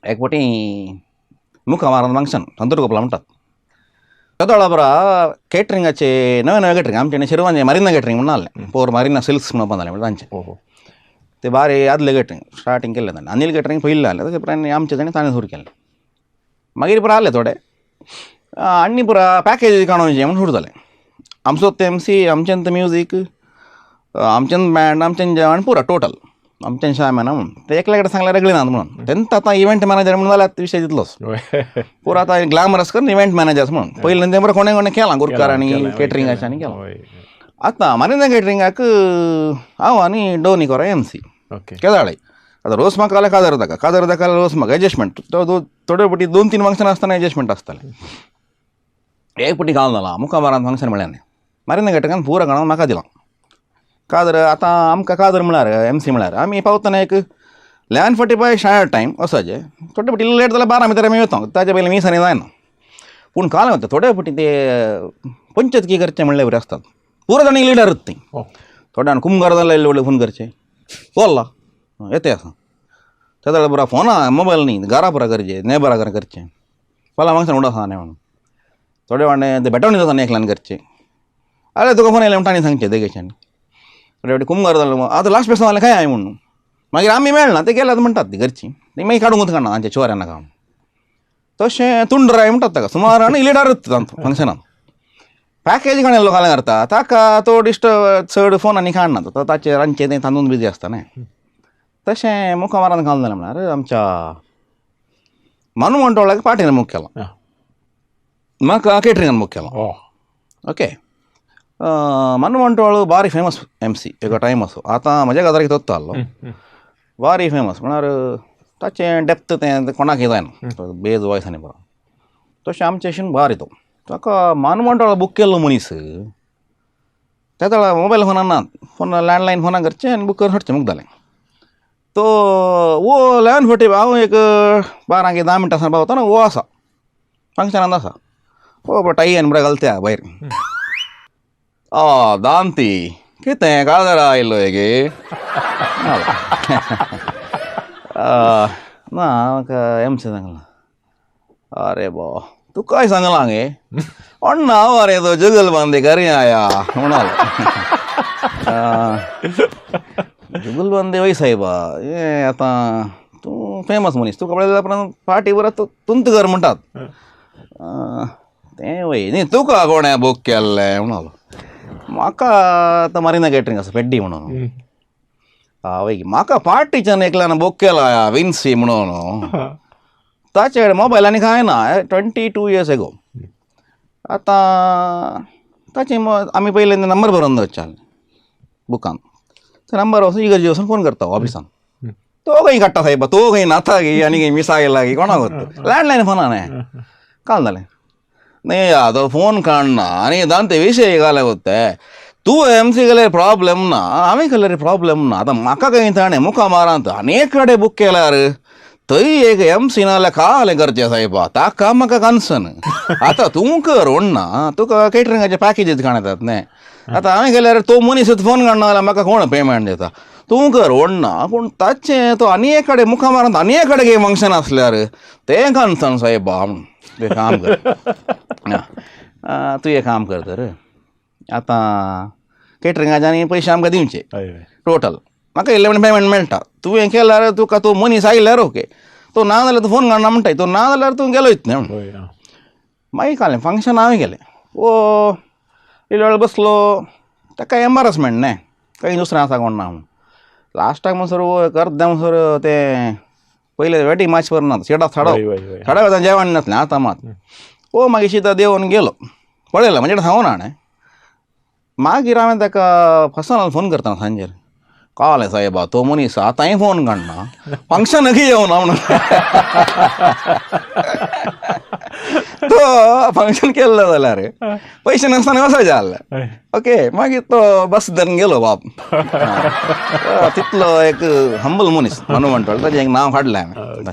एक फावटी मुखार मारून फंक्शन संतूर कोपला म्हणटात तेदोळा बरा केटरिंगाचे नवें नवें केटरिंग आमचें शिरवांचें मारिना केटरिंग म्हणून आहलें पोर मारिना सिल्क्स म्हणून जालें म्हणल्यार तांचें. ते बारी आदलें केटरिंग स्टार्टींग केल्लें ताणें. अनिल केटरिंग पयलीं आहलें, ताचे उपरांत आमचें ताणें ताणें सुरू केलें. मागीर पुरा आहले थोडे आनी पुरा पॅकेज काडून म्हूण सुरू जालें. आमचो एम सी, आमचें म्युजीक, आमचें बँड, आमचें जेवण, पुरा टोटल आमचें शामियाना म्हणून ते एकल्या कडेन सांगल्यार रगली नात म्हणून तेंत आतां इव्हेंट मॅनेजर म्हणून जाल्यार विशय तितलोच पुरा आतां ग्लॅमरस करून इव्हेंट मॅनेजर्स म्हणून पयलीं तें बरें कोणें कोणें केलां गुरकार आनी केटरिंगाचें आनी केलां. आतां मारिना केटरिंगाक हांव आनी डोनी कोरा एम सी केदाळे आतां रोस म्हाका जाल्यार काजार ताका, काजार ताका जाल्यार रोस म्हाका एडजस्टमेंट. तो थोडे फावटी 2-3 फंक्शन आसतना एडजस्टमेंट आसतालें. एक फावटी घालून जालां मुखार मारान फंक्शन म्हळ्यार न्ही मारिना केटरिंगान पुरा काडून म्हाका दिलां काजर. आतां आमकां काजर म्हळ्यार एम सी म्हळ्यार आमी पावतना एक 11:45 स्टँडर्ड टायम वचपाचें. थोडे फावटी लेट जाल्यार 12 भितर आमी वता, ताचे पयलीं मिसांनी जायना. पूण काल वता थोडे फावटी ते पंचायत की करचें म्हणल्यार बरें आसतात पुरो जाण लिडर ती थोड्यान कुमगार जाल्यार व्हडले फोन करचे कोल्ला येते आसा तेदोळा पुरा फोना मोबायल न्ही घरा पुरा करचें नेबरा घरा करचें फाल्यां फंक्शन उडो आसा न्ही म्हणून थोडे वांटे ते बेटवणी जाता एकल्यान करचें. अरे तुका फोन येयले म्हणटा आनी सांगचें देगेच्यान थोडे फावटी कुमगार जालो आतां लास्ट पेसन जालें खंय हांवें म्हणून मागीर आमी मेळना ते गेल्यात म्हणटात ती घरची ती मागीर काडूंक काडना तांचे चोर नाका म्हणून. तशें तुंडराय म्हणटात ताका सुमार आनी लिडरूच तांचो फंक्शनान पॅकेज काडून लोकांक करता ताका तो डिस्टर्ब चड फोन आनी काडना तो ताचे रांदचें तें तांदून बिजी आसता न्ही. तशें मुखार मारान घालून जालें म्हळ्यार आमच्या मानू मंटोळाक पार्टीन बूक केलां, म्हाका केटरिंगान बूक केलां. ओके मानू मंटोळ बारी फेमस एम सी एका टायम असो आतां म्हज्या गजालीक तोत्तो आहलो बारी फेमस म्हळ्यार ताचें डेप्थ तें कोणाकय जायना बेज वॉयस आनी बरो तशें आमचें अशें बारी तो ताका मानू मंटोळ बूक केल्लो मनीस तेदोळा मोबायल फोनान ना फोन लँडलायन फोनां करचें आनी बूक करून हाडचें मुगदालें जालें. तो वो 11:40 हांव एक 12 10 मिनटां आसा पावता ना वो आसा फंक्शनान आसा वो टाई आनी बरें घालता भायर आ दांती कितें काजरा आयलो गे ना म्हाका एम सी सांगलां. अरे बो तुकाय सांगलां गे अण्णा हांव अरे तो जगल बांदे घरी आया म्हणालो. जुगल बांदे वय साहेबा हे आतां तूं फेमस मनीस तुका पळयल्या उपरांत पार्टी बरो तुंत कर म्हणटात तें वय न्ही तुका कोणें बूक केल्लें म्हणालो. म्हाका आतां मारिना केटरिंग आसा पेड्डी म्हणून आवय म्हाका पार्टीच्यान एकल्यान बूक केला विन्सी म्हणून ताचे कडेन मोबायल आनी कांय ना 22 years ago. आतां ताचे आमी पयलीं नंबर बरोवन दवरचे बुकान ते नंबर वचून इगर्जे वचून फोन करता ऑफिसान तो खंय काडटा सायबा तो खंय नाथा गी आनी खंय मिसा गेला गी कोणाक वता लँडलायन फोना न्ही काल जालें न्ही तो फोन काडना आनी दांते विशय घाले वता तूं एम सी केल्यार प्रॉब्लेम ना हांवें केल्यार प्रॉब्लेम ना आतां म्हाका खंय ताणें मुखार मारांत आनी एक कडेन बूक केल्यार थंय एक एम सी नाल्यार कालें करचें सायबा ताका म्हाका कन्सर्न आतां तूं कर ना तुका केटरिंगाचे पॅकेजीस काण येतात न्ही आतां हांवें केल्यार तो मनीस फोन काडना जाल्यार म्हाका कोण पेमेंट दिता तूं कर ना पूण ताचें तो आनी एक कडेन मुखार मारांत आनी एक कडेन फंक्शन आसल्यार तें कन्सर्न सायबा तूं काम कर तूं एक काम कर तर आतां केटरिंगाचे आनी पयशे आमकां दिवचे टोटल म्हाका इल्लें म्हणून पेमेंट मेळटा तुवें केल्यार तुका तूं मनीस आयल्यार ओके तो ना जाल्यार तूं फोन काडना म्हणटाय तो ना जाल्यार तूं गेलो न्ही म्हणून. मागीर काडलें फंक्शन हांवें केलें वो इल्लो वेळ बसलो ताका एम्बारसमेंट न्ही काही दुसरें आसा कोण ना म्हणून लास्टाक म्हणसर वो अर्दें म्हणसर तें पयलें वेटिंग मातशें बरें ना सिटा साडो साडो जेवण नासलें आतां मात वो मागीर शिता देंवन गेलो पळयलें म्हणजे सांगू ना न्ही. मागीर हांवें ताका पर्सनल फोन करता सांजेर कालें सायबा तो मनीस आतांय फोन काडना फंक्शनाक येवना म्हणून तो फंक्शन केल्लो जाल्यार पयशे नासतना वचपाचें जालें. ओके मागीर तो बस धरून गेलो बाब तितलो एक हंबल मनीस मनू म्हणटलो ताचें एक नांव काडलें हांवें.